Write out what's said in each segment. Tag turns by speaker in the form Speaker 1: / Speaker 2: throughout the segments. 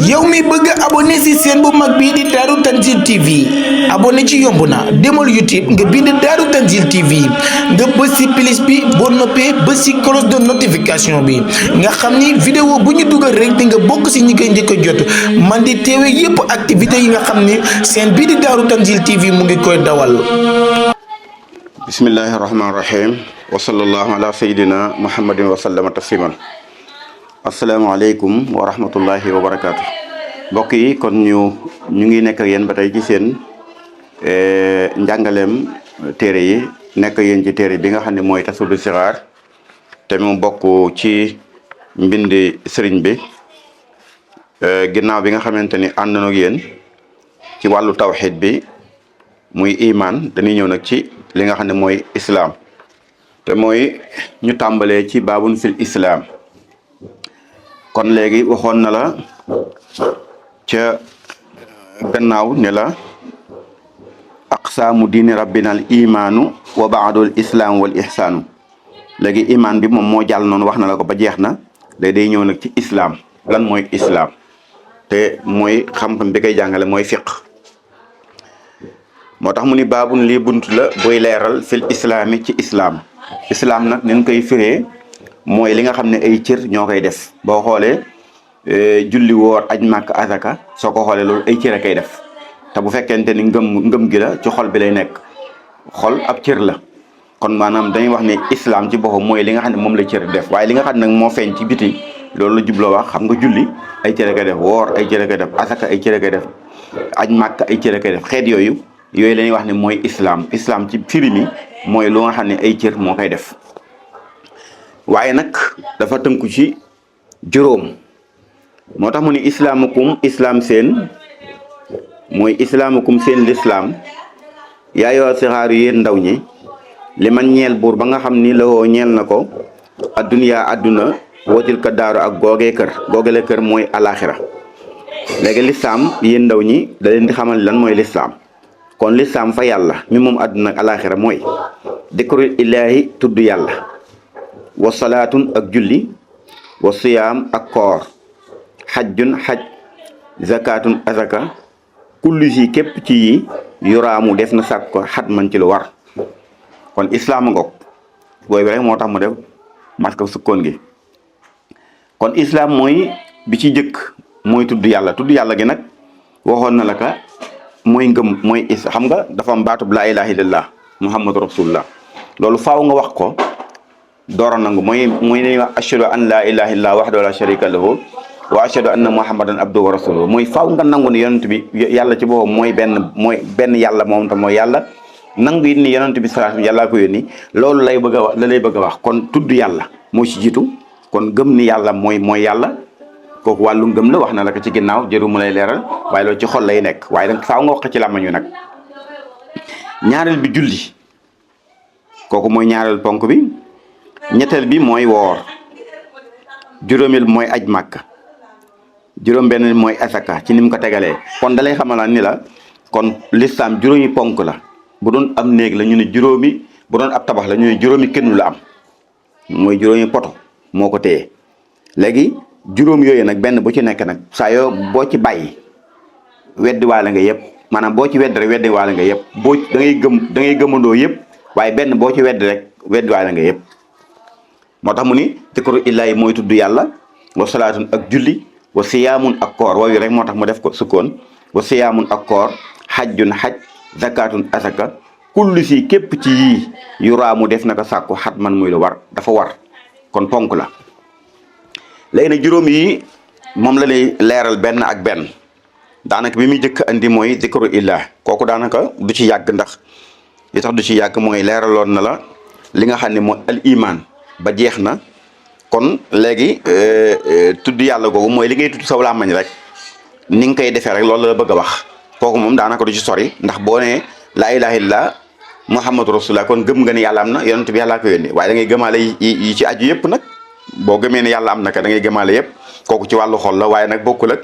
Speaker 1: yow mi bëgg abonné ci chaîne bu mag bii di Darou Tanzil TV abonné ci yomb na demal YouTube nga bind Darou Tanzil TV nga bës ci plus bi boo noppee bës ci cloche de notification bi nga xam ni vidéo bu ñu dugal rek di nga bokk ci ñi koy njëkk a jot man di teewe yépp activité yi nga xam ni chaîne bii di Darou Tanzil TV mu ngi koy dawal.
Speaker 2: bismillahi rahmaani rahim wa sallallahu ala sayyidina muhammadin wa sallama tasliman. asalaamaaleykum wa rahmatullahi wa barakaatu. mbokk yi kon ñu ngi nekk ak yéen ba tey ci seen njàngaleem téere yi nekk yéen ci téere bi nga xam ne mooy Tasawudu Sixaar te mu bokk ci mbindi sëriñ bi ginnaaw bi nga xamante ni ànd na ak yéen ci wàllu tawxid bi muy iman dañuy ñëw nag ci li nga xam ne mooy islaam te mooy ñu tàmbalee ci baabun fil islaam. kon léegi waxoon na la ca gannaaw ne la aqsaamu diini rabbina al imaanu wa baadul islaam wal ihsaanu léegi imaan bi moom moo jàll noonu wax na la ko ba jeex na léegi day ñëw nag ci islaam. lan mooy islaam te mooy xam-xam bi koy jàngale mooy fiq moo tax mu ni baabun lii bunt la buy leeral fil islaami ci islaam. islaam nag nin koy firee mooy li nga xam ne ay cër ñoo koy def boo xoolee julli woor aj màkk azaka soo ko xoolee loolu ay cër a koy def te bu fekkente ni ngëm gi la ci xol bi lay nekk xol ab cër la kon maanaam dañuy wax ne islam ci boppam mooy li nga xam ne moom la cër def waaye li nga xam ne nag moo feeñ ci biti loolu la jubloo wax xam nga julli ay cër a koy def woor ay cër a koy def azaka ay cër a koy def aj màkk ay cër a koy def xeet yooyu la ñuy wax ne mooy islam ci firi mi mooy lu nga xam ne ay cër moo koy def. waaye nag dafa tënku ci juróom moo tax mu ni islaamukum islaam seen mooy islaamukum seen lislaam yaa yoo sixaaru yéen ndaw ñi li man ñeel buur ba nga xam ni la woo ñeel na ko adduniyaa adduna wootil ka daaru ak googele kër mooy alaxira léegi lislaam yéen ndaw ñi da leen di xamal lan mooy lislaam kon lislaam fa yàlla mi moom adduna ak alaxira mooy dikrul ilaahi tudd yàlla wa salaatun ak julli wa siyaam ak koor xajjun xaj zakatun azaka kullu si képp ci yi yuraamu def na sàkk ko xat man ci lu war kon islaam ngoog booy rek moo tax mu def maska sukkoon gi kon islaam mooy bi ci jëkk mooy tudd yàlla gi nag waxoon na la ka mooy ngëm mooy xam nga dafa am baatub laa ilaha illallah muhammadu rasulullah loolu faaw nga wax ko doora nangu mooy nañuy wax ashhadu an laa ilaha illallah wahdahu la sharika lahu wa ashhadu anna muhammadan abduhu wa rasuluhu mooy faaw nga nangu ni yonent bi yàlla ci boppam mooy benn yàlla moom tam mooy yàlla nangu it ni yonent bi sallallahu alayhi wasallam yàllaa ko yónni loolu lay bëgg a wax la lay bëgg a wax kon tudd yàlla moo ci jiitu kon gëm ni yàlla mooy yàlla kooku wàllu ngëm la wax na la ko ci ginnaaw jëru mu lay leeral waaye loolu ci xol lay nekk waaye nag faaw nga wax ko ci làmmiñ wi nag. ñaareel bi julli kooku mooy ñaareel ponk bi. ñetteel bi mooy woor juróomeel bi mooy aj màkk juróom benn mooy asaka ci ni mu ko tegalee kon dalay xamal ni la kon lislaam juróomi ponk la bu doon am néeg la ñu ne juróomi bu doon ab tabax la ñu ne juróomi kenn la am mooy juróomi poto moo ko téye léegi juróom yooyu nag benn bu ci nekk nag saa yoo boo ci bàyyi weddi waale nga yëpp maanaam boo ci weddi rek weddi waale nga yëpp boo da ngay gëmandoo yëpp waaye benn boo ci weddi rek weddi waale nga yëpp. moo tax mu ni dikru illaahi mooy tudd yàlla wa salaatun ak julli wa siyaamun ak koor wooyu rek moo tax mu def ko sukkoon wa siyaamun ak koor xajjun xaj zakatun asaka kullu si képp ci yii yuraamu def na ko sàkku xat man muy lu war dafa war kon ponk la léegi nag juróom yi moom la lay leeral benn ak benn daanaka bi muy jëkk andi mooy dikru illah kooku daanaka du ci yàgg ndax li tax du ci yàgg mooy leeraloon na la li nga xam ne mooy al iman ba jeex na kon léegi tudd yàlla googu mooy li ngay tudd saw làmmiñ rek ni nga koy defee rek loolu la bëgg a wax kooku moom daanaka du ci sori ndax boo nee laa ilaha illallah muhammadu rasulullah kon gëm nga ni yàlla am na yonent bi yàllaa ko yónni waaye da ngay gëmaale yi ci aju yëpp nag boo gëmee ne yàlla am na ka da ngay gëmaale yëpp kooku ci wàllu xol la waaye nag bokkul ak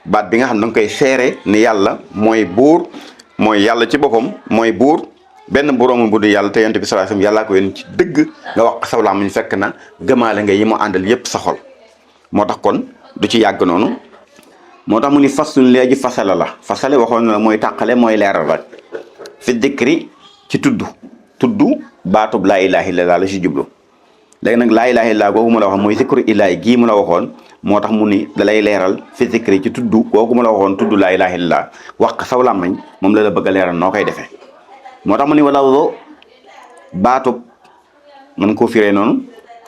Speaker 2: baat bi nga xam da nga koy seere ni yàlla mooy buur mooy yàlla ci boppam mooy buur benn boroomu bu dul yàlla te yonent bi sallallahu alayhi wasallam yàllaa ko yónni ci dëgg nga wax saw làmmiñ fekk na gëmaale nga yi mu àndal yëpp sa xol moo tax kon du ci yàgg noonu moo tax mu ni faslun léegi fasala la fasale waxoon na la mooy tàqale mooy leeral rek fi dikri ci tudd baatub laa ilaaha illallaah la si jublu léegi nag laa ilaaha illallaah googu mu la waxoon mooy zikru ilaahi gii mu la waxoon moo tax mu ni dalay leeral fi zikri ci tudd googu mu la waxoon tudd laa ilaaha illallaah wax saw làmmañ moom la bëgg a leeral noo koy defee moo tax mu ni wala lafzu baatub mën koo firee noonu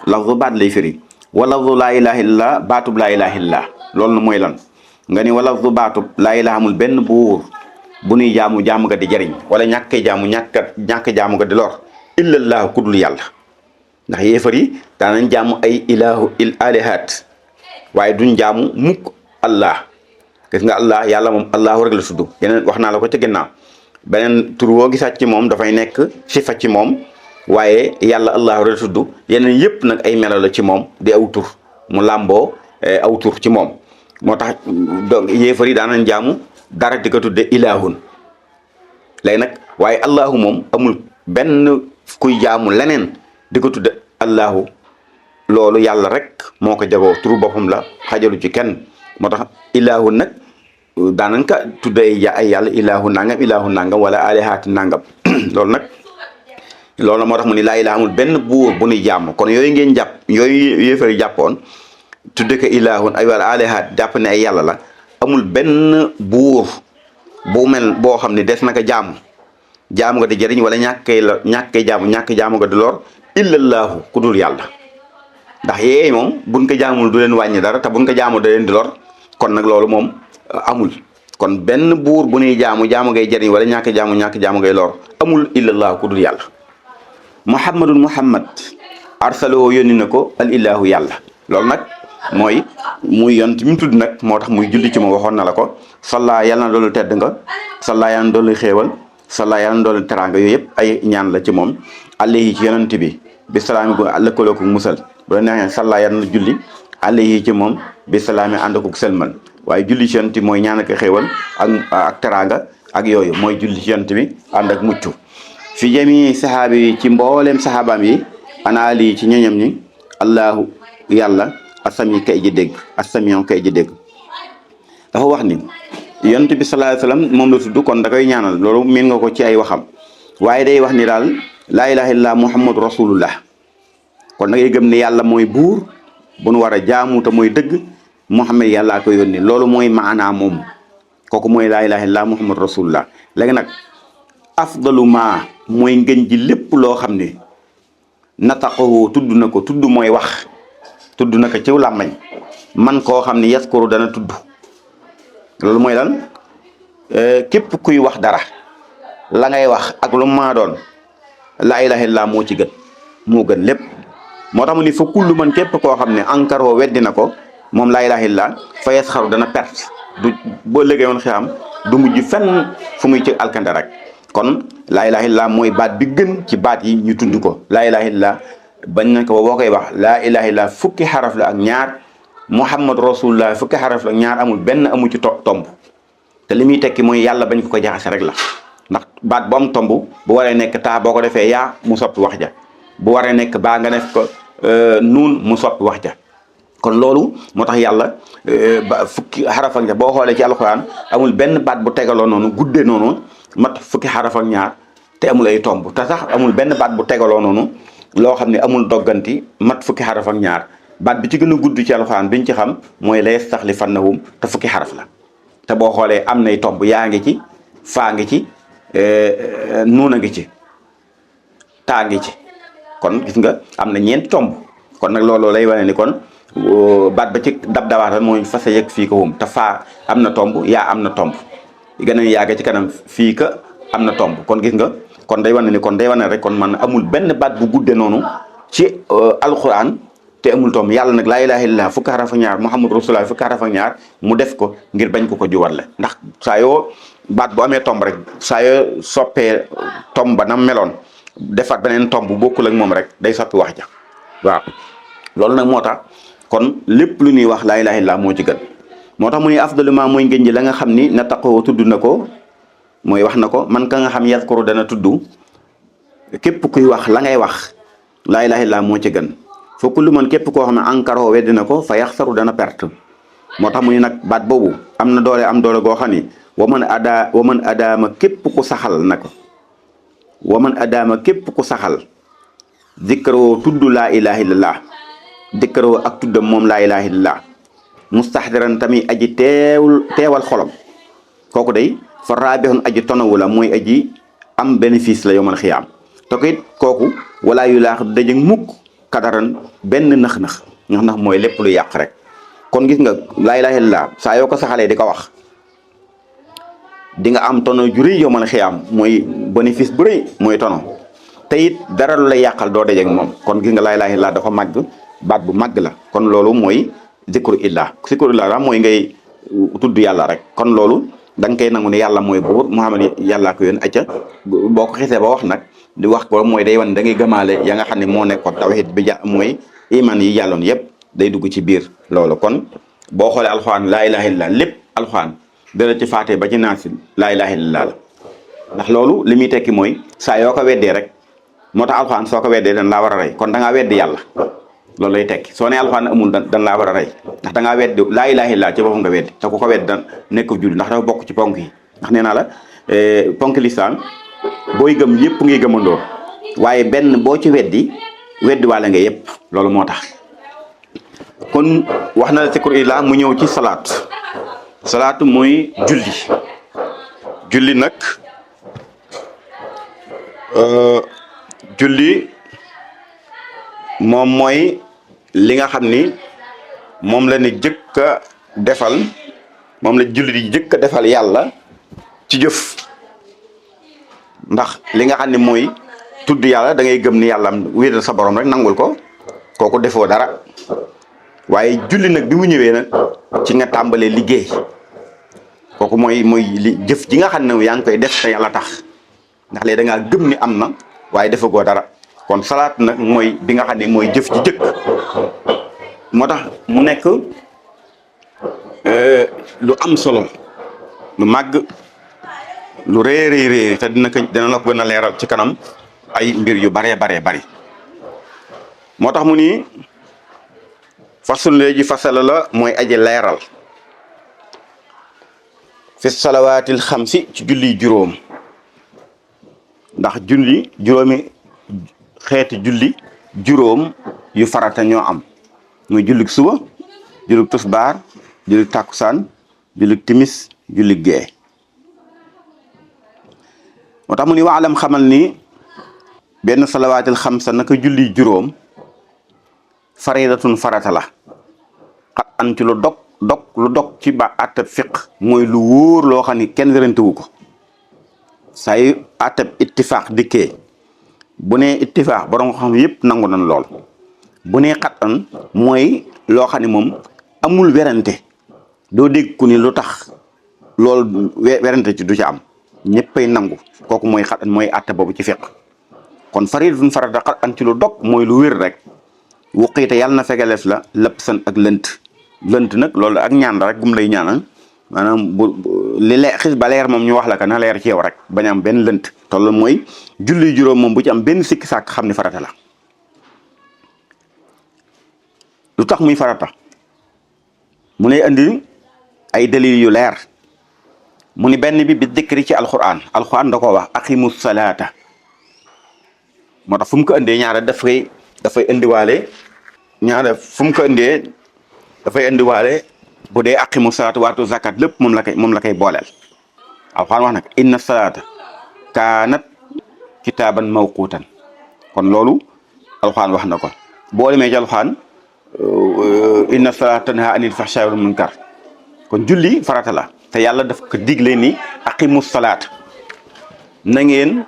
Speaker 2: lafzu baat lay firi wala lafzu laa ilaaha illallaah baatub laa ilaaha illallaah loolu na mooy lan nga ni wala lafzu baatub laa ilaaha amul benn buur bu nuy jaamu ga di jariñ wala ñàkk jaamu ga di lor illallaahu ku dul yàlla ndax yéefar yi daanañ jaamu ay alihaat waaye duñ jaamu mukk allah gis nga allah yàlla moom allahu rek la tudd yeneen wax naa la ko ca ginnaaw beneen tur woo gisaat ci moom dafay nekk sifa ci moom waaye yàlla allahu rek la tudd yeneen yëpp nag ay melo la ci moom di aw tur mu làmboo aw tur ci moom moo tax donc yéefar yi daanañ jaamu dara di ko tudde ilahun léegi nag waaye allahu moom amul benn kuy jaamu leneen di ko tudde allahu loolu yàlla rek moo ko jagoo turu boppam la xajalu ci kenn moo tax ilahun nag daanañ ka tudde ay yàlla ilahu nangam wala alihaati nangam loolu moo tax mu ni laa ilaha amul benn buur bu nuy jaamu kon yooyu ngeen jàpp yooyu yéefar yi jàppoon tudde ko ilahun ay wala alihaat jàpp ne ay yàlla la amul benn buur bu mel boo xam ne des na ko jaamu nga di jëriñ wala ñàkkee jaamu nga di lor illallaahu ku dul yàlla ndax yee moom buñ ko jaamul du leen wàññi dara te buñ ko jaamu da leen di lor kon nag loolu moom amul kon benn buur bu nuy jaamu ngay jëriñ wala ñàkk jaamu ngay lor amul illallaahu ku dul yàlla muhammad arsaloo yónni na ko al ilaahu yàlla loolu nag mooy muy yonent mi tudd nag moo tax muy julli ci moom waxoon na la ko salla yàlla na doolu tedd nga salla yàlla na doolu xéewal salla yàlla na doolu teraanga yooyu yëpp ay ñaan la ci moom alayhi ci yonent bi salaami gu lëkkaloo ko musal bu la neexee salla yàlla na julli alayhi ci moom bi salaami ànd ko selmal waaye julli ci yonent bi mooy ñaan ak xéewal ak teraanga ak yooyu mooy julli ci yonent bi ànd ak mucc fi jami saxaabi yi ci mbooleem saxaabaam yi anaali ci ñoñam ñi allahu yàlla asami kay ji dégg asamion kay ji dégg dafa wax ni yonent bi sallallahu alayhi wasallam moom la tudd kon da koy ñaanal loolu miin nga ko ci ay waxam waaye day wax ni daal laa ilaha illallah muhammadu rasulullah kon da ngay gëm ne yàlla mooy buur bu nu war a jaamu te mooy dëgg muhammad yàllaa ko yónni loolu mooy maanaa moom kooku mooy laa ilaha illallah muhammadu rasulullah léegi nag afdalu ma mooy ngën ji lépp loo xam ne nataqahu tudd na ko tudd mooy wax tudd na ko ciw làmmañ man koo xam ne yaskuru dana tudd loolu mooy lan képp kuy wax dara la ngay wax ak lu maa doon laa ilaha illallah moo ci gën moo gën lépp moo tax mu ni fa kullu man képp koo xam ne ankaroo weddi na ko moom laa ilaha illallah fa yasxaru dana perte du boo liggéey woon xam du mujj fenn fu muy ci alkande rek kon laa ilaha illallah mooy baat bi gën ci baat yi ñu tudd ko laa ilaha illallah bañ na ko boo koy wax laa ilaha illallah fukki xaraf la ak ñaar muhammad rasulullah fukki xaraf la ak ñaar amul benn amu ci tomb te li muy tekki mooy yàlla bañ ko jaxase rek la ndax baat bu am tomb bu waree nekk taa boo ko defee yaa mu soppi wax ja bu waree nekk baa nga def ko nuun mu soppi wax ja kon loolu moo tax yàlla ba fukki xaraf ak ñaar boo xoolee ci alxuraan amul benn baat bu tegaloo noonu guddee noonu mat fukki xaraf ak ñaar te amul ay tomb te sax amul benn baat bu tegaloo noonu loo xam ne amul dogganti mat fukki xaraf ak ñaar baat bi ci gën a gudd ci alxuraan biñ ci xam mooy la yastaxlifannahum te fukki xaraf la te boo xoolee am nay tomb yaa ngi ci faa ngi ci nuuna ngi ci taa ngi ci kon gis nga am na ñeenti tomb kon nag loolu lay wane ni kon baat ba ci dab dabaatal mooy fasa yëg fii ko hum te faa am na tomb yaa am na tomb gën a yàgg ci kanam fii ka am na tomb kon gis nga kon day wane ni kon day wane rek kon man amul benn baat bu gudde noonu ci alquran te amul tomb yàlla nag laa ilaha illallah fukki xaraf ak ñaar muhammad rasulullah fukki xaraf ak ñaar mu def ko ngir bañ ko juwarle ndax saa yoo baat bu amee tomb rek saa yoo soppee tomb ba nam meloon defaat beneen tomb bu bokkul ak moom rek day soppi wax ja waaw loolu nag moo tax kon lépp lu ñuy wax laa ilaha illallah moo ci gën moo tax mu ne afdalu ma mooy ngën ji la nga xam ni na taqoo tudd na ko mooy wax na ko man ka nga xam yazkuru dana tudd képp kuy wax la ngay wax laa ilaha illallah moo ci gën fa kullu man képp koo xam ne ankaroo weddi na ko fa yaxsaru dana perte moo tax mu ni nag baat boobu am na doole am doole goo xam ni waman adaama képp ku saxal na ko waman adaama képp ku saxal dikkaroo tudd laa ilaha illallah dikkaroo ak tuddam moom laa ilaha illallah mustaxdiran tamit aji teewal xolam kooku day fa raabixun aji tonawu la mooy aji am bénéfice la yowmal xiyaam te ko it kooku walaa yu laax dajëg mukk kadaran benn nax-nax mooy lépp lu yàq rek. kon gis nga laa ilaaha illallaah saa yoo ko saxalee di ko wax di nga am tono ju rëy yowmal xiyaam mooy bénéfice bu rëy mooy tono te it dara lu lay yàqal doo dajeeg moom kon gis nga laa ilaaha illallaah dafa màgg baat bu màgg la kon loolu mooy zikru illah mooy ngay tudd yàlla rek kon loolu da nga koy nangu ne yàlla mooy buur Muhammad yàllaa ko yónni acca boo ko xisee ba wax nag di wax ko mooy day wan da ngay gëmaale ya nga xam ne moo nekkoon tawhid bi mooy iman yi jàlloon yépp day dugg ci biir loolu kon boo xoolee alxuraan laa ilaha illallah lépp alxuraan dara ci faatee ba ci naasi laa ilaha illallah la ndax loolu li muy tekki mooy saa yoo ko weddee rek moo tax alxuraan soo ko weddee dañ laa war a rey kon da ngaa weddi yàlla loolu lay tekki soo nee alxuraan amul dañ laa war a rey ndax da ngaa weddi laa ilaha illallah ci boppam nga weddi te ku ko weddi dan nekk julli ndax dafa bokk ci ponk yi ndax nee naa la ponk lislaam booy gëm yëpp ngay gëmandoo waaye benn boo ci weddi waale nga yëpp loolu moo tax kon wax na la zikru illah mu ñëw ci salaatu mooy julli nag julli moom mooy li nga xam ni moom la ni jëkk a defal moom la julli di jëkk a defal yàlla ci jëf ndax li nga xam ne mooy tudd yàlla da ngay gëm ni yàlla wéetal sa borom rek nangul ko kooku defoo dara waaye julli nag bi mu ñëwee nag ci nga tàmbalee liggéey kooku mooy li jëf ji nga xam ne yaa ngi koy def te yàlla tax ndax léegi da ngaa gëm ni am na waaye defagoo dara kon salaat nag mooy bi nga xam ne mooy jëf ji jëkk moo tax mu nekk lu am solo lu màgg lu rëy te dina la ko gën a leeral ci kanam ay mbir yu baree bari moo tax mu ni fasul léegi fasala la mooy aji leeral fi salawaatil xamsi ci julli juróom ndax julli juróomi xeeti julli juróom yu farata ñoo am muy jullig suba jullig tusbaar jullig tàkkusaan jullig timis jullig gee moo tax mu ni waalam xamal ni benn salawaatil xamsa naka julli juróom faridatun farata la xat an ci lu dog ci ba àttab fiq mooy lu wóor loo xam ni kenn wérantewu ko saa yu àttab ittifaax dikkee bu nee ittifaax borom xam yëpp nangu nañ lool bu nee xat an mooy loo xam ne moom amul werante doo dégg ku ni lu tax loolu werante ci du ci am ñëppay nangu kooku mooy xat an mooy àtte boobu ci fiq kon faridatun farata xat an ci lu dog mooy lu wér rek wuqiite yàlla na fegaleef la lépp san ak lënt nag loolu ak ñaan la rek gum lay ñaanal maanaam li xis ba leer moom ñu wax la ka na leer ci yow rek bañ am benn lënt toll mooy julli juróom moom bu ci am benn sikki sàkk xam ni farata la lu tax muy farata mu ne andi ay dalil yu leer mu ni benn bi dikri ci alquran da ko wax aqimu salaata moo tax fu mu ko indee ñaare dafay indiwaale ñaare fu mu ko indee dafay indiwaale bu dee aqimu salaata waatu zakat lépp moom la koy booleel alxuraan wax nag inna salaata kaanat kitaaban mawquutan kon loolu alxuraan wax na ko boo demee ci alxuraan inna salaata tanha anil fahshaa'i wal munkar kon julli farata la te yàlla daf ko digle ni aqimu salaata na ngeen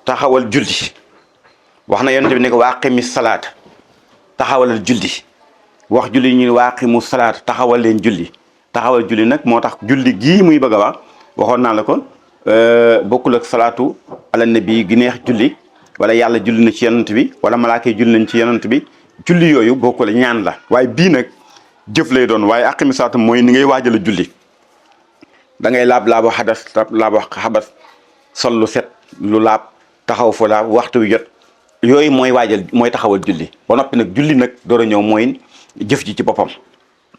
Speaker 2: taxawal julli wax na yonent bi ne ko waaqimi salaata taxawalal julli wax julli ñu waaqimu salaata taxawal leen julli taxawal julli nag moo tax julli gii muy bëgg a wax waxoon naa la ko bokkul ak salaatu ala nabi gi neex julli wala yàlla julli na ci yonent bi wala malaaka yi julli nañ ci yonent bi julli yooyu bokkul ñaan la waaye bii nag jëf lay doon waaye aqimi salaata mooy ni ngay waajal julli da ngay laab xadas laabo xabas sol lu set lu laab taxaw fa laab waxtu wi jot yooyu mooy waajal mooy taxawal julli ba noppi nag julli nag door a ñëw mooy jëf ji ci boppam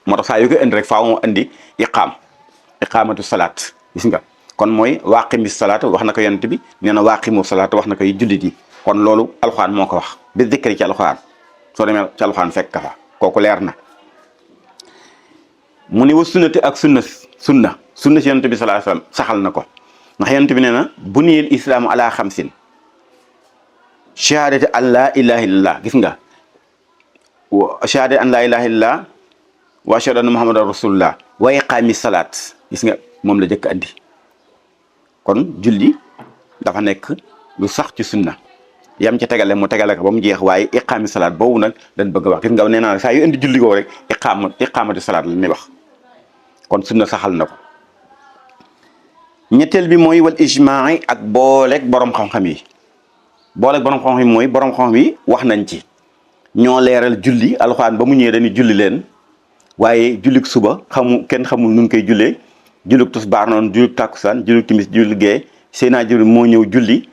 Speaker 2: moo tax saa yu ko indi rek faaw moo indi iqaamatu salaat gis nga kon mooy waaqimi salaat wax na ko yonent bi nee na waaqimu salaat wax na ko jullit yi kon loolu alxuraan moo ko wax bi zikri ci alxuraan soo demee ci alxuraan fekk ka fa kooku leer na mu ni wa sunnati ak sunna si yonent bi sallallahu alayhi wasallam saxal na ko ndax yonent bi nee na buniyal islaamu ala xamsin shahadati an laa ilaha illallah gis nga shahadati an laa ilaha illallah wa ashhadu anna muhammadan rasulullah wa iqaami salaat gis nga moom la jëkk andi kon julli dafa nekk lu sax ci sunna yam ci tegale mu tegale ko ba mu jeex waaye iqaami salaat boobu nag dañ bëgg a wax gis nga nee naa saa yu indi julli ko rek iqaamati salaat la ñuy wax kon sunna saxal na ko ñetteel bi mooy wal ijmaa ak booleeg borom xam-xam yi mooy borom xam-xam yi wax nañ ci ñoo leeral julli alxuraan ba mu ñëwee dañuy julli leen waaye jullik suba kenn xamul nun koy jullee jullik tisbaar noonu jullik tàkkusaan jullik timis jullik gee Seydina Jibril moo ñëw julli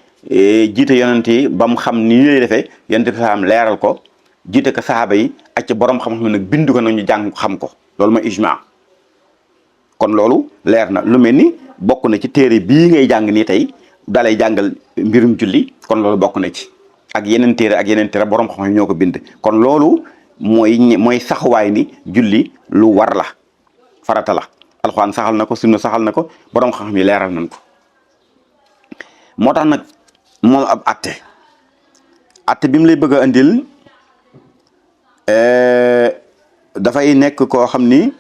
Speaker 2: jiite yonent yi ba mu xam ni lay defee yonent bi salaam leeral ko jiite ko saxaaba yi ak ci borom xam-xam nag bindu ko nag ñu jàng xam ko loolu mooy ijmaa kon loolu leer na lu mel ni bokk na ci téere bii ngay jàng nii tey dalay jàngal mbirum julli kon loolu bokk na ci ak yeneen téere borom xam-xam ñoo ko bind kon loolu mooy saxuwaay ni julli lu war la farata la alxuraan saxal na ko sunna saxal na ko borom xam-xam yi leeral nañ ko moo tax nag moom ab atte bi mu lay bëgg a andil dafay nekk koo xam ni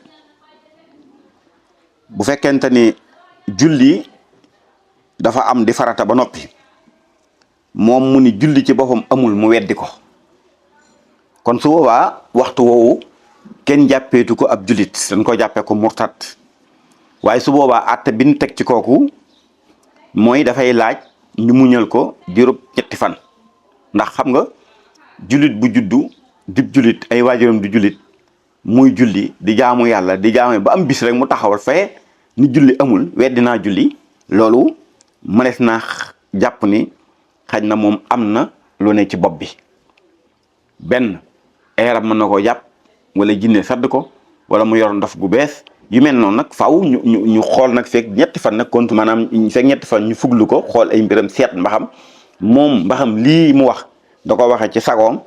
Speaker 2: bu fekkente ni julli dafa am di farata ba noppi moom mu ni julli ci boppam amul mu weddi ko kon su boobaa waxtu woowu kenn jàppeetu ko ab jullit dañ ko jàppee ko murtad waaye su boobaa atte bi ñu teg ci kooku mooy dafay laaj ñu muñal ko diirub 7 fan ndax xam nga jullit bu juddu dib jullit ay waajuram di jullit muy julli di jaamu yàlla di jaamu ba am bis rek mu taxawal fee ni julli amul weddi naa julli loolu mënees naa jàpp ni xaj na moom am na lu ne ci bopp bi benn eeram mën na koo jàpp wala jinne sadd ko wala mu yor ndof gu bees yu mel noonu nag faaw ñu xool nag fekk 7 fan nag compte maanaam fekk 7 fan ñu fuglu ko xool ay mbiram seet mbaxam lii mu wax da ko waxee ci sagoom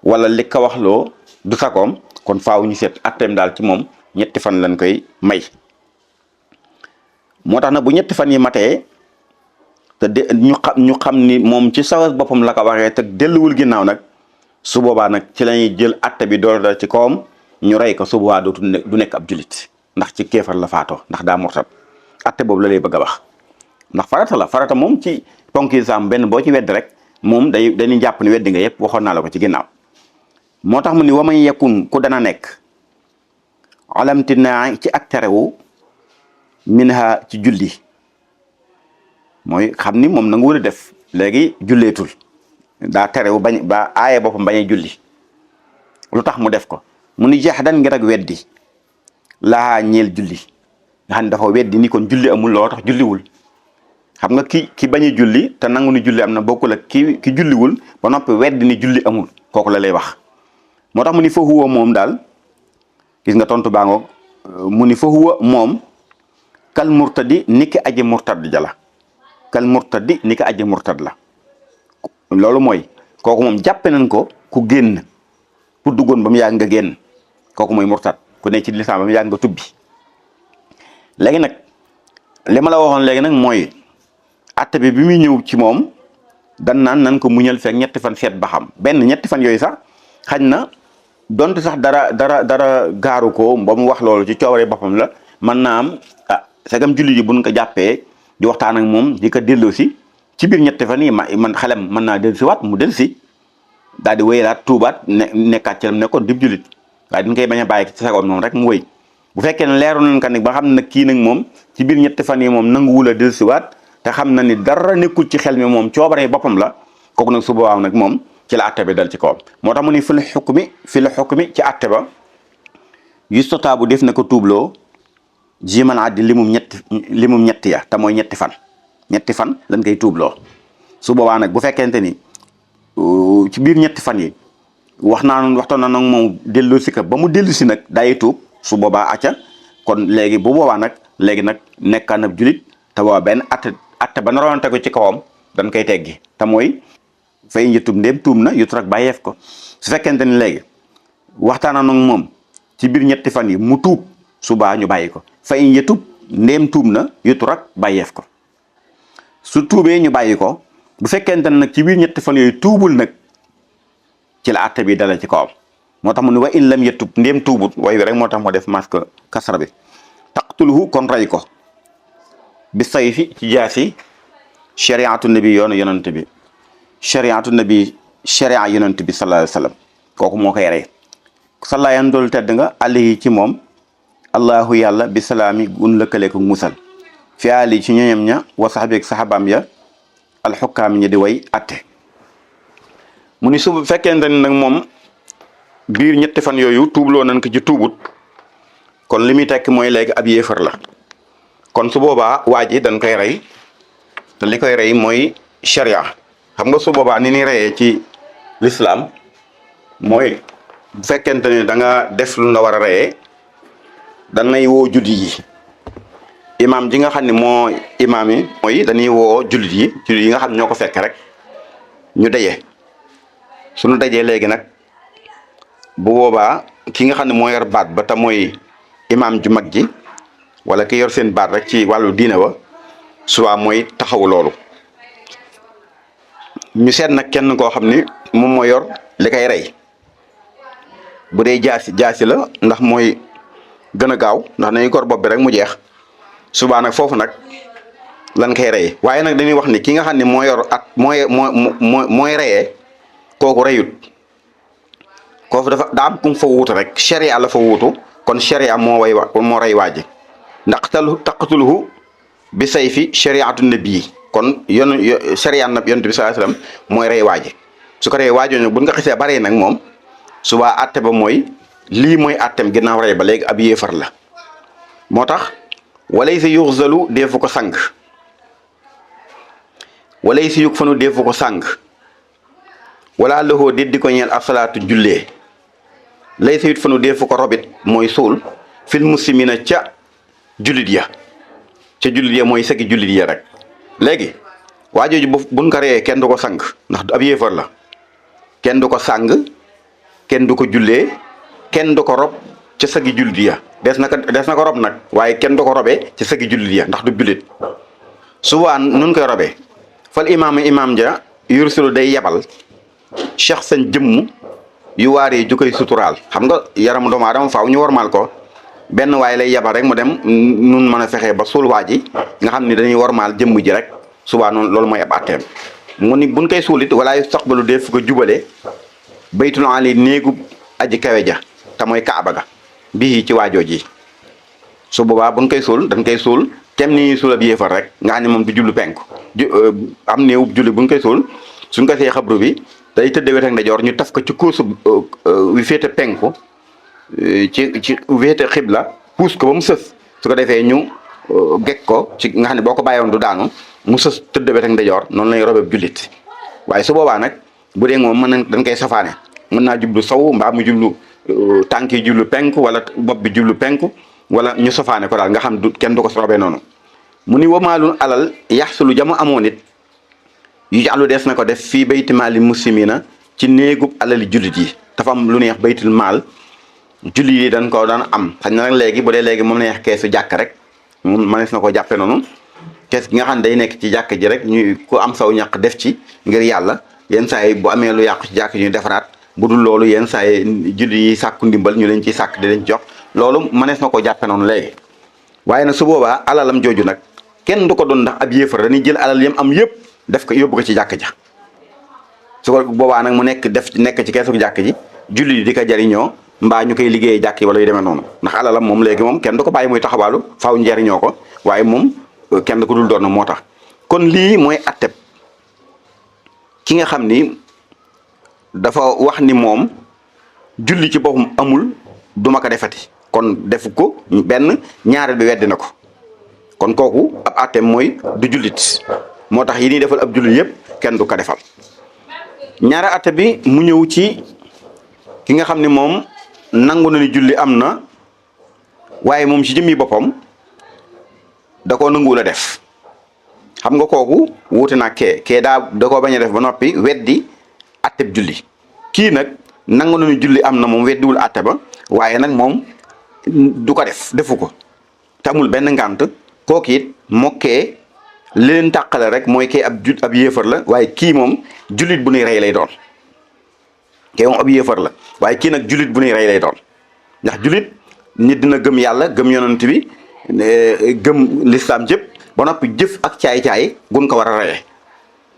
Speaker 2: wala li ko wax loo du sagoom kon faaw ñu seet atteem daal ci moom 7 fan lañ koy may moo tax nag bu 7 fan yi matee te ñu xam ni moom ci sawas boppam la ko waxee te delluwul ginnaaw nag su boobaa nag ci lañuy jël atte bi door dal ci kawam ñu rey ko su boobaa du nekk ab julit ndax ci kéefar la faatoo ndax daa murtad atte boobu la lay bëgg a wax ndax farata moom ci ponk islam benn boo ci wedd rek moom dañuy jàpp ni weddi nga yëpp waxoon naa la ko ci ginnaaw moo tax mu ni waman yakun ku dana nekk alamtinaa ci ak terewu minha ci julli mooy xam ni moom na nga war a def léegi julleetul daa terewu bañ ba aaye boppam bañ a julli lu tax mu def ko mu ni jeex dan ngir ak weddi laa ñeel julli nga xam ne dafa weddi ni kon julli amul loo tax julliwul xam nga ki bañ a julli te nangu ni julli am na bokkul ak ki julliwul ba noppi weddi ni julli amul kooku la lay wax moo tax mu ni fa huwa moom daal gis nga tontu baa ngoog mu ni fa huwa moom kal murtadi niki aji murtad jala kal murtadi niki aji murtad la loolu mooy kooku moom jàppe nañ ko ku génn pour duggoon ba mu yàgg nga génn kooku mooy murtad ku ne ci lislaam ba mu yàgg nga tubbi léegi nag li ma la waxoon léegi nag mooy atte bi muy ñëw ci moom dan naan nan ko muñal fekk 7 fan seet ba xam benn 7 fan yooyu sax xañ na donte sax dara gaaru ko ba mu wax loolu ci coobare boppam la mën naa am sagam julli ji buñ ko jàppee di waxtaan ak moom di ko delloo si ci biir 7 fan yi man xelam mën naa dellu si waat mu dellu si daal di wéyalaat tuubaat nekkaat ci lam nekkoon dib jullit waaye dañ koy bañ a bàyyi ci sagoom moom rek mu wéy bu fekkee ne leeru nañ ka ni ba xam ne nag kii nag moom ci biir 7 fan yi moom nanguwul a dellu si waat te xam na ni dara nekkul ci xel mi moom coobare boppam la kooku nag su boobaa nag moom ci la atte bi dal ci kawam moo tax mu ni fi la xukmi ci atte ba yustotaabu def na ko tuubloo jiman addi limum ñetti ya te mooy 7 fan 7 fan lañ koy tuubloo su boobaa nag bu fekkente ni ci biir 7 fan yi waxtaan na nag moom dellu si ka ba mu dellu si nag day tuub su boobaa acca kon léegi bu boobaa nag léegi nag nekkaan ab julit te boobaa benn atte ba naroon tegu ci kawam dañ koy teggi te mooy fay njëtub ndéem tuub na yutrak bàyyeef ko su fekkente ni léegi waxtaana nag moom ci biir ñetti fan yi mu tuub subaa ñu bàyyi ko fay njëtub ndéem tuub na yutrak bàyyeef ko su tuubee ñu bàyyi ko bu fekkente ne nag ci biir ñetti fan yooyu tuubul nag ci la atte bi dala ci kawam moo tax mu ne wa in lam yatub ndéem tuubut way wi rek moo tax mu def masque kasra bi taqtuluhu kon rey ko bi sayfi ci jaasi shariatu nabi yoonu yonent bi shariatu nabi sharia yonent bi sallallahu alayhi wa sallam kooku moo koy rey salla yan doolu tedd nga alayhi ci moom allahu yàlla bi salaami gun lëkkale ko musal fi ali ci ñoñam ña wa saxabeeg saxabaam ya alxukkaam ñi di way atte mu ni su fekkente ni nag moom biir ñetti fan yooyu tuubloo nañ ko ci tuubut kon li muy tekk mooy léegi ab yéefar la kon su boobaa waa ji dañ koy rey te li koy rey mooy sharia xam nga su boobaa ni ni reyee ci l'islam mooy bu fekkente ne da nga def lu la war a reyee dañ lay woo jullit yi imaam ji nga xam ne moo imaam yi mooy dañuy woo jullit yi nga xam ne ñoo ko fekk rek ñu daje suñu dajee léegi nag bu boobaa ki nga xam ne moo yor baat ba te mooy imaam ju mag ji wala ki yor seen baat rek ci wàllu diine wa soit mooy taxaw loolu ñu seet nag kenn koo xam ni moom moo yor li koy rey bu dee jaasi la ndax mooy gën a gaaw ndax nañu gor bopp bi rek mu jeex subaa nag foofu nag lan koy rey waaye nag dañuy wax ni ki nga xam ne moo yor mooy reyee kooku reyut kooku dafa daa am kum fa wuutu rek sharia la fa wuutu kon sharia moo rey waaji ndax taqtuluhu bi sayfi shariatu nabi kon sharia na yonent bi sallallahu alayhi wasallam mooy rey waaji su ko rey waajoo nag buñ nga xisee bare nag moom subaa atte ba mooy lii mooy attem ginnaaw rey ba léegi ab yéefar la moo tax walay si yuxzalu deefu ko sang walay si yug fanu deefu ko sang wala loxoo déet di ko ñeel ab salaatu jullee lay sa yut fanu deefu ko robit mooy suul fil muslimina ca jullit ya mooy sagi jullit ya rek léegi waa jooju buñ ko reyee kenn du ko sang ndax ab yéefar la kenn du ko sang kenn du ko jullee kenn du ko rob ca sagi jullit ya des na ko rob nag waaye kenn du ko robee ca sagi jullit ya ndax du jullit subaa nun koy robee fal imaam ja yursilu day yebal cheikh seen jëmm yu waaree ju koy suturaal xam nga yaramu doomu aadama faaw ñu wormaal ko benn waaye lay yebal rek mu dem nun mën a fexee ba suul waa ji nga xam ni dañuy wormaal jëmm ji rek subaa noonu loolu mooy ab atteem mu ni buñ koy suulit wala sax ba lu def ko jubale baytul ali néegu aji kawe ja te mooy kaaba ga bii ci waajoo ji su boobaa buñ koy suul dañ koy suul kem ni suul ab yéefar rek nga xam ne moom du jullu penku am néew julli buñ koy suul suñ ko see xabru bi day tëddee wet ak ndajoor ñu taf ko ci kuusu wi féete penku ci féete xibla puus ko ba mu sës su ko defee ñu gekk ko ci nga xam ne boo ko bàyyoon du daanu mu sës tëddee wet ak ndajoor noonu lay robeeb jullit waaye su boobaa nag bu dee moom dañ koy safaane mën naa jublu sow mbaa mu jublu tànk yi jublu penku wala bopp bi jublu penku wala ñu safaane ko daal nga xam du kenn du ko robee noonu mu ni wamaalun alal yaxsulu jama amoon it yu jàllu des na ko def fii bayti maali muslimina ci néegub alali jullit yi dafa am lu neex baytul maal jullit yi dañ ko daan am xañ na nag léegi bu dee léegi moom neex keesu jàkk rek moom mënees na ko jàppe noonu kees gi nga xam ne day nekk ci jàkk ji rek ñuy ku am saw ñàq def ci ngir yàlla yenn saa yi bu amee lu yàqu ci jàkk ñuy defaraat bu dul loolu yenn saa yi jullit yi sàkku ndimbal ñu leen ciy sàkk di leen jox loolu mënees na ko jàppe noonu léegi waaye nag su boobaa alalam jooju nag kenn du ko doon ndax ab yéefar dañuy jël alal yam am yëpp def ko yóbbu ko ci jàkk ja su ko boobaa nag mu nekk ci keesu jàkk ji julli di ko jariñoo mbaa ñu koy liggéeyee jàkk yi wala yu demee noonu ndax alalam moom léegi moom kenn du ko bàyyi muy taxawaalu faaw njariñoo ko waaye moom kenn du ko dul doon moo tax kon lii mooy atteb ki nga xam ni dafa wax ni moom julli ci boppam amul duma ko defati kon defu ko benn ñaareel bi weddi na ko kon kooku ab atteem mooy du jullit moo tax yi ñuy defal ab jullit yëpp kenn du ko defal ñaari atte bi mu ñëw ci ki nga xam ne moom nangu na ni julli am na waaye moom ci jëmmi boppam da koo nanguwul a def xam nga kooku wuute nag kee da koo bañ a def ba noppi weddi atteb julli kii nag nangu nañu julli am na moom weddiwul atte ba waaye nag moom du ko defu ko te amul benn ngànt kooku it mokkee li leen tàqale rek mooy kee ab yéefar la waaye kii moom jullit bu nuy rey lay doon kee moom ab yéefar la waaye kii nag jullit bu nuy rey lay doon ndax jullit nit dina gëm yàlla gëm yonent bi gëm lislaam jëpp ba noppi jëf ak caay-caay gun ko war a reyee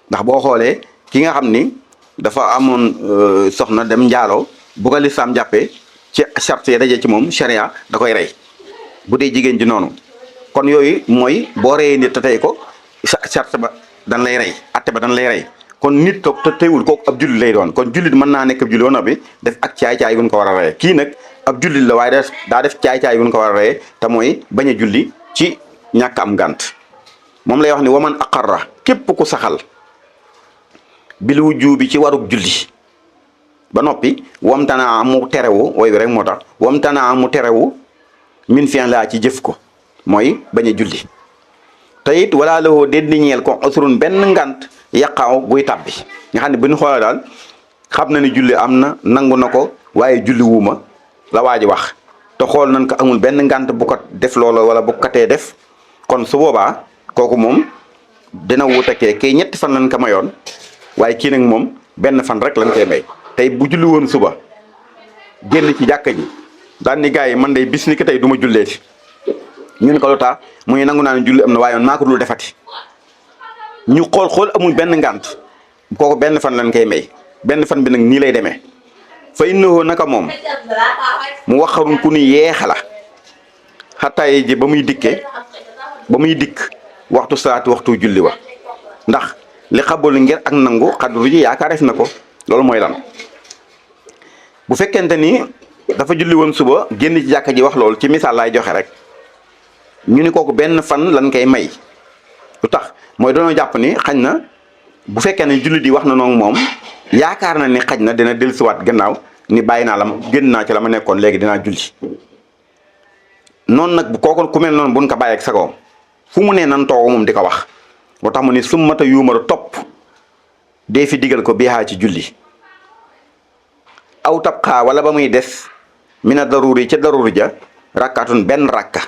Speaker 2: ndax boo xoolee ki nga xam ni dafa amoon soxna dem njaaloo bu ko lislaam jàppee ci charte yi daje ci moom sharia da koy rey bu dee jigéen ji noonu kon yooyu mooy boo reyee nit te tey ko charte ba dan lay rey atte ba dan lay rey kon nit toog te teewul kooku ab jullit lay doon kon jullit mën naa nekk ab jullit woon bi def ak caay-caay gun ko war a reyee kii nag ab jullit la waaye daa def caay-caay gun ko war a reyee te mooy bañ a julli ci ñàkk am gànt moom lay wax ni waman aqarra képp ku saxal bil wujubi ci warug julli ba noppi wamtanaa mu terewu wooy bi rek moo tax wamtanaa mu terewu min fian laa ci jëf ko mooy bañ a julli te it wala lawoo déet di ñeel ko usurun benn ngant yàqaaw buy tàbbi nga xam ne bu ñu xoolee daal xam na ni julli am na nangu na ko waaye julli wuuma la waa ji wax te xool nañ ko amul benn ngant bu ko def loolu wala bu ko tee def kon su boobaa kooku moom dina wuutekee kii ñetti fan lañ ko mayoon waaye kii nag moom benn fan rek lañ koy may tey bu julli woon suba génn ci jàkka ji daan ni gars yi man day bis ni ki tey du ma julleeti ñu ne ko lu tax muy nangu naa ne julli am na waaye man maa ko dul defati ñu xool amul benn ngant kooku benn fan lañ koy may benn fan bi nag nii lay demee fa innahu naka moom mu waxarun ku ni yeexa la xattaay ji ba muy dikk waxtu salaatu waxtu julli wa ndax li xabul ngir ak nangu xadru ji yaakaareef na ko loolu mooy lan bu fekkente ni dafa julli woon suba génn ci jàkka ji wax loolu ci misaal laay joxe rek ñu ni kooku benn fan lan koy may lu tax mooy dañoo jàpp ni xañ na bu fekkee ne julli di wax na noonu moom yaakaar na ni xaj na dina dellusiwaat gannaaw ni bàyyi naa la génn naa ci la ma nekkoon léegi dinaa julli noonu nag kooku ku mel noonu buñ ko bàyyi ak sagoom fu mu nee nan toogu moom di ko wax moo tax mu ni summata yuumaru topp dee fi digal ko biixaa ci julli aw tab xaa wala ba muy des mina daruri ca daruri ja rakkaatun benn rakka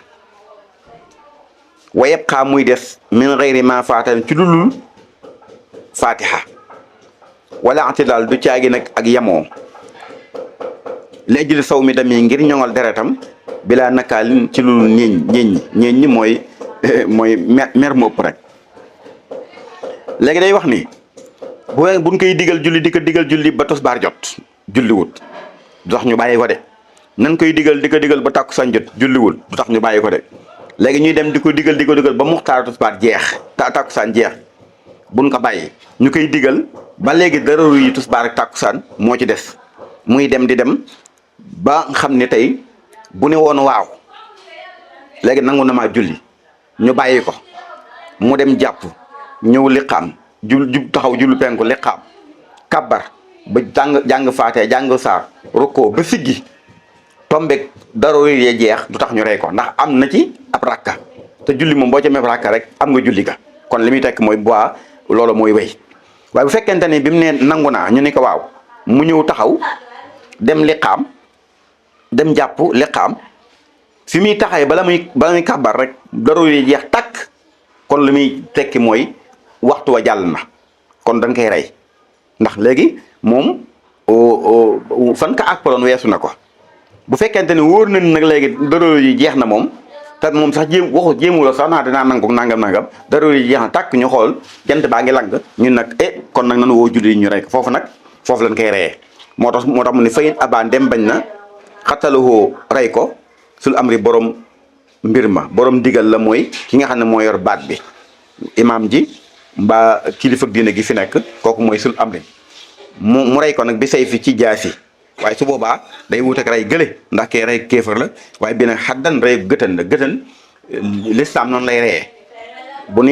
Speaker 2: wayeb xaa muy des min xëyri ma faatan ci lulul fatiha wala ati daal du caagi nag ak yamoo léegi saw mi dami ngir ñoŋal deretam bilaa nakaalin ci lulul ñeeñ ñi mooy mer mu ëpp rek léegi day wax ni buñ koy digal julli di ko digal julli ba tosbaar jot julliwut du tax ñu bàyyi ko de nan koy digal di ko digal ba tàkkusaan jot julliwul du tax ñu bàyyi ko de léegi ñuy dem di ko digal ba muxtaar tosbaar jeex tàkkusaan jeex buñ ko bàyyi ñu koy digal ba léegi dararu yi tosbaar ak tàkkusaan moo ci des muy dem di dem ba xam ne tey bu ne woon waaw léegi nangu na maa julli ñu bàyyi ko mu dem jàpp ñëw liqaam jub taxaw jullu penku liqaam kabbar ba jàng faatee jàng saar rukkoo ba siggi tombeeg daroo yee jeex du tax ñu rey ko ndax am na ci ab rakka te julli moom boo ca meeb rakka rek am nga julli ga kon li muy tekk mooy bois loolu mooy wéy waaye bu fekkente ni bi mu ne nangu naa ñu ne ko waaw mu ñëw taxaw dem liqaam dem jàpp liqaam fi muy taxawee bala muy kabbar rek daroo yee jeex takk kon li muy tekki mooy waxtu wa jàll na kon dañ koy rey ndax léegi moom fan ka ak paloon weesu na ko bu fekkente ne wóor nañ nag léegi daroo yi jeex na moom te moom sax jéemuloo sax naa dinaa nangu nangam daroo yi jeex na tàkk ñu xool jant baa ngi lang ñun nag kon nag nanu woo julli ñu rey ko foofu lañ koy reyee moo tax mu ne fayin abaan dem bañ na xatalahoo rey ko sul amri borom mbir ma borom digal la mooy ki nga xam ne moo yor baat bi imaam ji mbaa kilifa diine gi fi nekk kooku mooy sul amri mu rey ko nag bi say fi ci jaasi waaye su boobaa day wut ak rey gële ndax kee rey kéefar la waaye bi nag xaddan rey gëtën la gëtën lislaam noonu lay reyee bu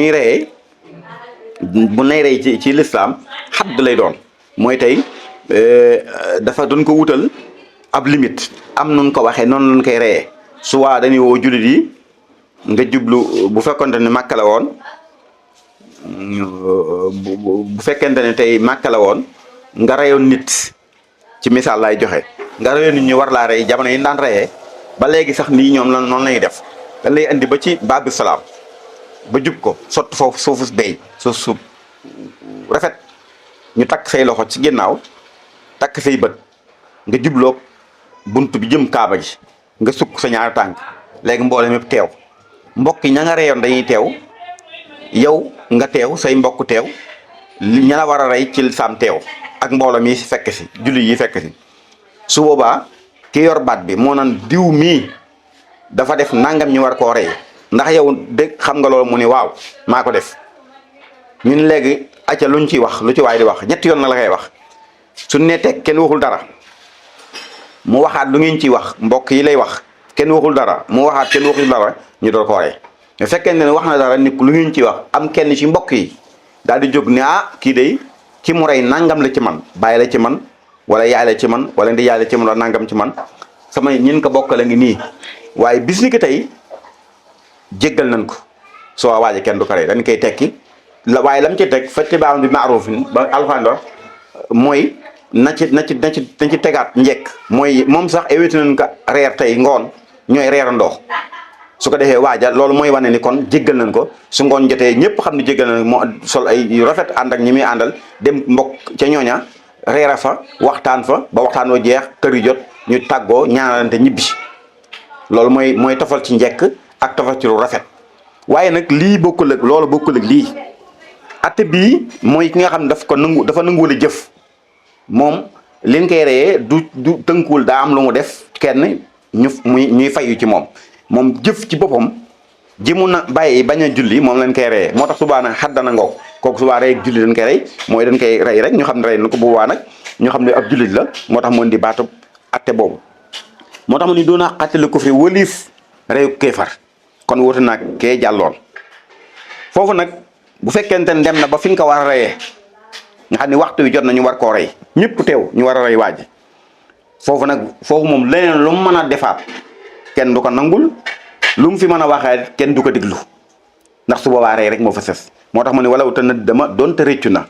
Speaker 2: nuy rey ci lislaam xadd lay doon mooy tey dafa doon ko wutal ab limite am nun ko waxee noonu lañ koy reyee soit dañuy woo jullit yi nga jublu bu fekkonte ne Màkka la woon bu fekkente ne tey Màkka la woon nga reyoon nit ci misaal lay joxe nga reyoon nit ñu war laa rey jamono yi daan reyee ba léegi sax nii ñoom la noonu lañuy def dañ lay indi ba ci baabu salaam ba jub ko sotti foofu suufu béy suuf rafet ñu takk say loxo ci ginnaaw takk say bët nga jubloo bunt bi jëm kaaba ji nga sukk sa ñaari tànk léegi mboolem mépp teew mbokk yi ña nga reyoon dañuy teew yow nga teew say mbokk teew li ña la war a rey ci saam teew ak mbooloo mi fekk si julli yi fekk si su boobaa ki yor baat bi moo naan diw mii dafa def nangam ñu war koo rey ndax yow de xam nga loolu mu ni waaw maa ko def ñun léegi acca luñ ciy wax lu ci waay di wax ñetti yoon na la koy wax suñ ne teg kenn waxul dara mu waxaat lu ngeen ciy wax mbokk yi lay wax kenn waxul dara mu waxaat kenn waxul dara ñu door ko rey mais fekkee ne wax na dara nit lu ngeen ciy wax am kenn ci mbokk yi daal di jóg ne kii day ki mu rey nangam la ci man bàyyi la ci man wala yaay la ci man wala ndi yaay la ci man wala nangam ci man sama ñin ko bokk la ngi nii waaye bis ni ki tey jéggal nañ ko soo waaje kenn du ko rey dañ koy tekki la waaye lam ci teg fatti baam bi maarufin ba alxandor mooy na ci tegaat njekk mooy moom sax évité nañ ko reer tey ngoon ñooy reerandoo su ko defee waaja loolu mooy wane ni kon jéggal nañ ko su ngoon jotee ñëpp xam ne jéggal nañ moo sol ay yu rafet ànd ak ñi muy àndal dem mbokk ca ñooña reera fa waxtaan fa ba waxtaan wa jeex kër yi jot ñu tàggoo ñaanalante ñibbi loolu mooy tofal ci njekk ak tofal ci lu rafet waaye nag lii bokkul ak loolu bokkul ak lii atte bii mooy ki nga xam ne dafa nanguwul a jëf moom liñ koy reyee du tënkuwul daa am lu mu def kenn ñuy fayu ci moom jëf ci boppam ji mun na bàyyi bañ a julli moom lañ koy reyee moo tax subaa nag xaddana ngoog kooku subaa rey ak julli dañ koy rey mooy dañ koy rey rek ñu xam ne rey na ko boobaa nag ñu xam ne ab jullit la moo tax mu di baatu atte boobu moo tax mu ni doona xattali kufri wëliif reyu kéefar kon wuute naag kee jàlloon foofu nag bu fekkente ne dem na ba fi nga ko war a reyee nga xam ne waxtu wi jot na ñu war koo rey ñëpp teew ñu war a rey waaji foofu moom leneen lu mu mën a defaat kenn du ko nangul lu mu fi mën a waxee kenn du ko diglu ndax su boobaa rey rek moo fa sës moo tax mu ne wala te na dama doonte réccu na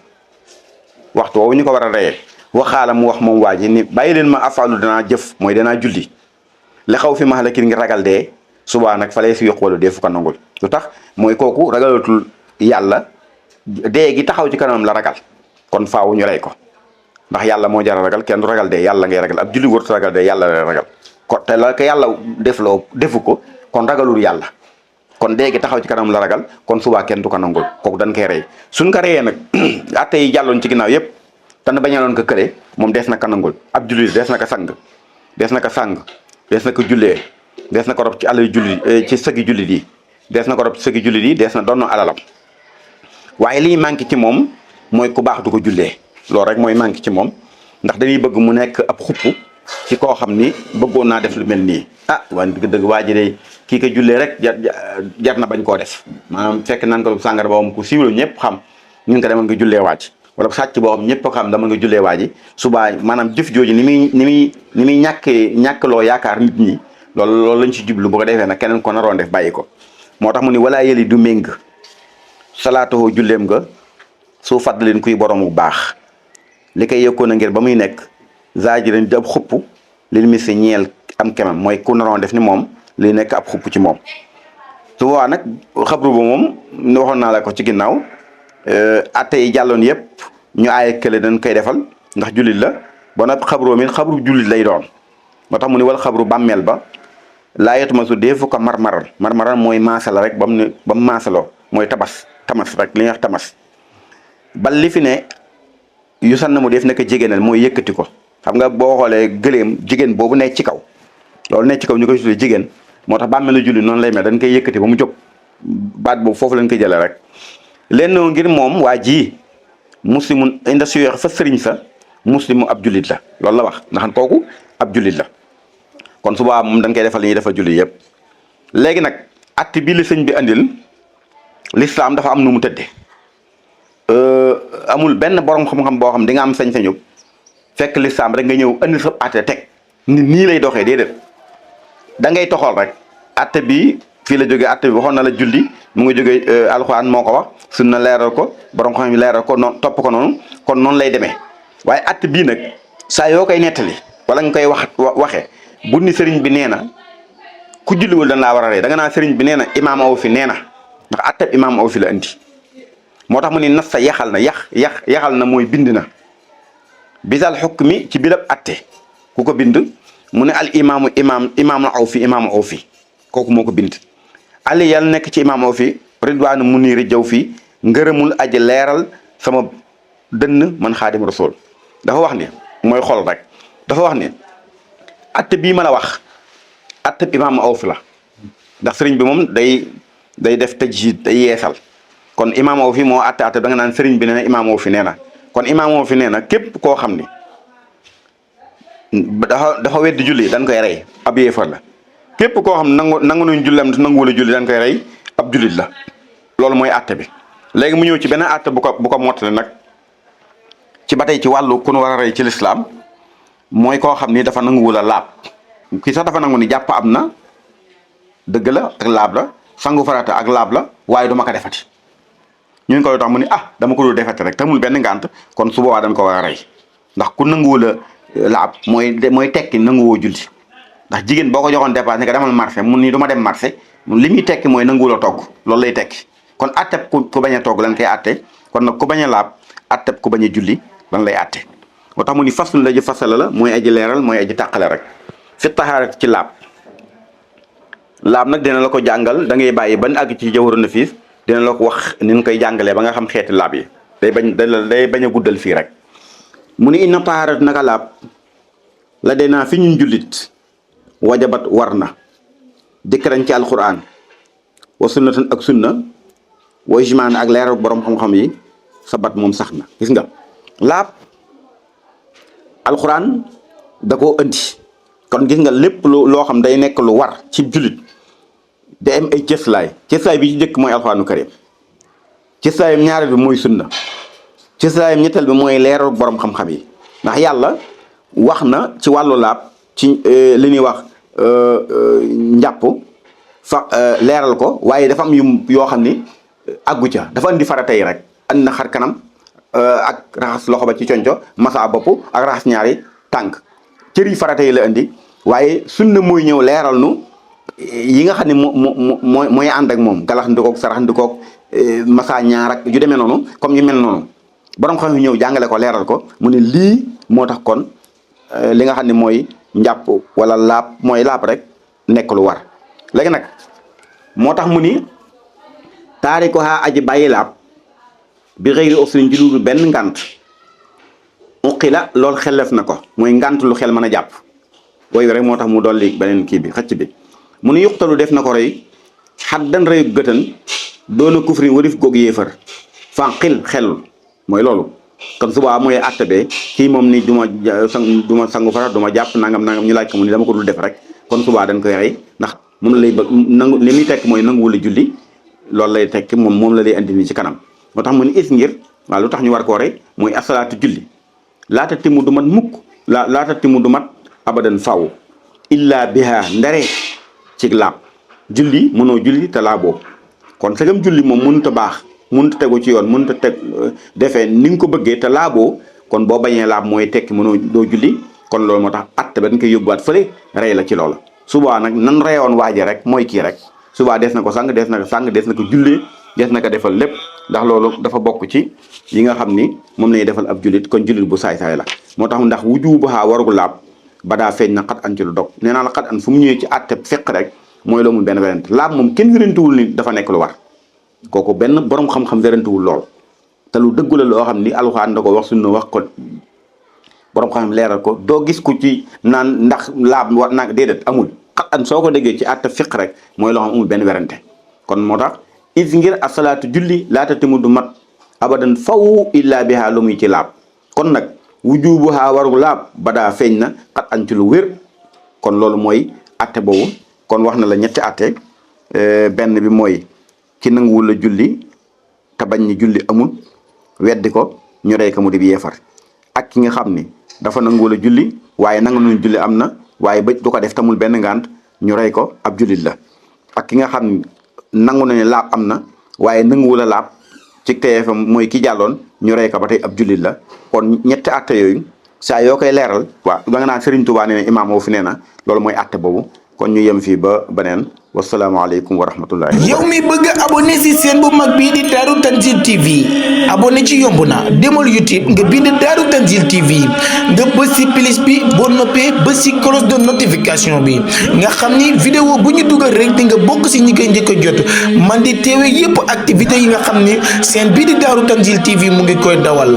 Speaker 2: waxtu woowu ñu ko war a reyee waxaala mu wax moom waa ji ni bàyyi leen ma afalu danaa jëf mooy danaa julli li xaw fi ma la kii ngi ragal dee subaa nag fa lay si yokk wala dee fu ko nangul lu tax mooy kooku ragalatul yàlla dee gi taxaw ci kanamam la ragal kon faawu ñu rey ko ndax yàlla moo jar a ragal kenn du ragal dee yàlla ngay ragal ab julli warut ragal dee yàlla lay ragal ko te la ko yàlla defu ko kon ragalul yàlla kon dee gi taxaw ci kanam la ragal kon subaa kenn du ko nangul kooku dañ koy rey suñ ko reyee nag atte yi jàlloon ci ginnaaw yépp te na bañaloon ko kële moom des na ko nangul ab julli des na ko sang des na ko sàng des na ko jullee des na ko rob ci alal julli ci sëgi jullit yi des na ko rob ci sëgi jullit yi des na doon alalam waaye liy manqué ci moom mooy ku baax du ko jullee loolu rek mooy manqué ci moom ndax dañuy bëgg mu nekk ab xupp ci koo xam ni bëggoon naa def lu mel nii waaye dëgg waa ji de kii ko jullee rek jar na bañ koo def maanaam fekk naan ko sàngara boo ku siiwlu ñëpp xam ñun ko demal nga jullee waaj wala sàcc boo xam ñëpp xam dama nga jullee waa ji subaa maanaam jëf jooju ni muy ñàkkloo yaakaar nit ñi loolu lañ ci jublu bu ko defee nag keneen ko naroon def bàyyi ko moo tax mu ni walaa yëli du méng salaatoo julleem nga soo fàttaleen kuy borom bu baax li koy yëkkoon a ngir ba muy nekk zaajiran di ab xupp lil mi si ñeel am kemam mooy ku naroon def ni moom li nekk ab xupp ci moom su boobaa nag xabru ba moom waxoon naa la ko ci ginnaaw atte yi jàlloon yëpp ñu aaye kële dañ koy defal ndax jullit la ba nag xabru min xabru jullit lay doon moo tax mu ni wal xabru bàmmeel ba laa yetuma su dee fu ko marmaral mooy maasala rek ba mu maasaloo mooy tamas rek li ñuy wax tamas bal li fi ne yu san na mu def nekk jigéenal mooy yëkkati ko xam nga boo xoolee gëléem jigéen boobu nekk ci kaw loolu nekk ci kaw ñu koy tuddee jigéen moo tax bàmmeelu julli noonu lay mel dañ koy yëkkati ba mu jóg baat boobu foofu lañ koy jëlee rek leen ngir moom waa ji muslimun inda suyoox fa sëriñ sa muslimu ab jullit la loolu la wax ndax kooku ab jullit la kon subaa moom dañ koy defal li ñuy defal jullit yëpp léegi nag atti bi li sëñ bi andil l'islam dafa am nu mu tëddee amul benn borom xam-xam boo xam di nga am sañ-sañu fekk l'islam rek nga ñëw andi sa atte teg nii lay doxee déedéet da ngay toxal rek atte bi fii la jógee atte bi waxoon na la julli mu ngi jógee alxuraan moo ko wax sunna leeral ko borom xam yi leeral ko noonu topp ko noonu kon noonu lay demee waaye atte bii nag saa yoo koy nettali wala nga koy waxee bu ni sëriñ bi nee na ku julliwul dañ laa war a rey da nga naa sëriñ bi nee na imaam aw fi nee na ndax atteb imaam aw fi la andi moo tax mu ni nas sa yaxal na yaxal na mooy bind na bisal xukmi ci bilab atte ku ko bind mu ne al imaam aw fi kooku moo ko bind ali yàlla nekk ci imaam aw fi ridwaanu mu niiri jaw fi ngërëmul aji leeral sama dënn man xaadim rasul dafa wax ni mooy xol rek dafa wax ni atte bii ma la wax atte imaam aw fi la ndax sëriñ bi moom day def tajdiid day yeesal kon imaam aw fi moo atte da nga naan sëriñ bi nee na imaam aw fi nee na kon imaam aw fi nee na képp koo xam ni dafa weddi julli dañ koy rey ab yéefar la képp koo xam nangu nuñ jullam te nanguwul a julli dañ koy rey ab jullit la loolu mooy atte bi léegi mu ñëw ci benn atte bu ko mottale nag ci ba tey ci wàllu ku nu war a rey ci lislaam mooy koo xam ni dafa nanguwul a laab kii sax dafa nangu ni jàpp am na dëgg la ak laab la sangu farata ak laab la waaye du ma ko defati ñun ko tax mu ni dama ko dul defati rek tamul benn ngànt kon su boobaa dañ ko war a rey ndax ku nanguwul a laab mooy tekki nanguwoo julli ndax jigéen boo ko joxoon dépense ne ko demal marché mun ni du ma dem marché li muy tekki mooy nanguwul a togg loolu lay tekki kon atteb ku bañ a togg lan koy atte kon nag ku bañ a laab atteb ku bañ a julli lan lay atte moo tax mu ni fasul la ji fasala la mooy aji leeral mooy aji tàqale rek fi taxaarat ci laab nag dina la ko jàngal da ngay bàyyi ban àgg ci jawharu nafiis dina la ko wax ni ñu koy jàngalee ba nga xam xeeti laab yi day bañ a guddal fii rek mu ni inna taxaarat naka laab la dinaa fi ñun jullit wajabat war na dikkaran ci alquran wa sunnatan ak sunna wa ijmaan ak leeral borom xam-xam yi sabat moom sax na gis nga laab alquran da koo andi kon gis nga lépp loo xam day nekk lu war ci jullit day am ay cëslaay bi ci njëkk mooy alxuraanu karim cëslaayam ñaareel bi mooy sunna cëslaayam ñetteel bi mooy leeral borom xam-xam yi ndax yàlla wax na ci wàllu laab ci li ñuy wax njàpp leeral ko waaye dafa am yoo xam ni àggu ca dafa andi farata yi rek andi na xar kanam ak raxas loxo ba ci conco masa bopp ak raxas ñaari tànk cër yi farata yi la andi waaye sunna mooy ñëw leeral nu yi nga xam ne mooy ànd ak moom galax ndikoog sarax ndikoog masa ñaar ak yu demee noonu comme yu mel noonu borom xam ñëw jàngale ko leeral ko mu ne lii moo tax kon li nga xam ne mooy njàpp wala laab mooy laab rek nekk lu war léegi nag moo tax mu ni taari ko xaa aji bàyyi laab bi xëyri usrin ci benn ngant uqi la loolu xelef na ko mooy ngant lu xel mën a jàpp booy rek moo tax mu dolli beneen kii bi xëcc bi mu nu yuxtalu def na ko rey xaddan reyu gëtan doona kufri warif goog yéefar fanqil xelul mooy loolu kon subaa mooy atte be kii moom ni du ma sangu fara du ma jàpp nangam ñu laaj ko mu ni dama ko dul def rek kon subaa dañ koy rey ndax moom la lay bëgg nangu li muy tekk mooy nanguwul a julli loolu lay tekki moom la lay andi nii ci kanam moo tax mu ni is ngir waaw lu tax ñu war koo rey mooy asalaatu julli laata timu du mat mukk laata timu du mat abadan faw illa biha ndare ci laab julli mënoo julli te laaboo kon segam julli moom mënut a baax mënut a tegu ci yoon mënut a teg defee ni nga ko bëggee te laaboo kon boo bañee laab mooy tekki mënoo doo julli kon loolu moo tax atte ba dañ koy yóbbuwaat fële rey la ci loola subaa nag nan reyoon waaje rek mooy kii rek subaa des na ko sang des na ko jullee des na ko defal lépp ndax loolu dafa bokk ci yi nga xam ni moom lañuy defal ab jullit kon jullit bu saay-saay la moo tax ndax wujuubahaa wargu laab ba daa feeñ na xat an ci lu dog nee naa la xat an fu mu ñëwee ci atte fiq rek mooy loo mun benn werante laab moom kenn wérantuwul ni dafa nekk lu war kooku benn borom xam-xam wérantuwul lool te lu dëggu la loo xam ni alxuraan da ko wax sunna wax ko borom xam leeral ko doo gis ku ci naan ndax laab war naa déedéet amul xat an soo ko déggee ci atte fiq rek mooy loo xam amul benn werante kon moo tax is ngir asalaatu julli laata timu du mat abadan faw illa biha lu muy ci laab kon nag wujubuha waru laab ba daa feeñ na xat an ci lu wér kon loolu mooy atte boobu kon wax na la ñetti atte benn bi mooy ki nanguwul la julli te bañ ni julli amul weddi ko ñu rey ko mu di yeefar ak ki nga xam ni dafa nanguwul a julli waaye nangu nañu julli am na waaye ba du ko def tamul benn ngant ñu rey ko ab jullit la ak ki nga xam nangu na ne laab am na waaye nanguwul a laab ci TFM mooy ki jàlloon ñu rey ko ba tey ab jullit la kon ñetti atte yooyu saa yoo koy leeral waaw da nga naan Serigne Touba nee na imaam moo fi nee na loolu mooy atte boobu kon ñu yem fii ba beneen wasalaamaaleykum wa rahmatullahi.
Speaker 1: yow mi bëgg a abonné si seen bu mag bii di Daaru Tanzil TV abonné ci yomb na demal YouTube nga bind Daaru Tanzil TV nga bës si plus bi boo noppee bës si cloche de notification bi nga xam ni vidéo bu ñu dugal rek di nga bokk si ñi koy njëkk a jot man di teewe yépp activité yi nga xam ni seen bii di Daaru Tanzil TV mu ngi koy dawal.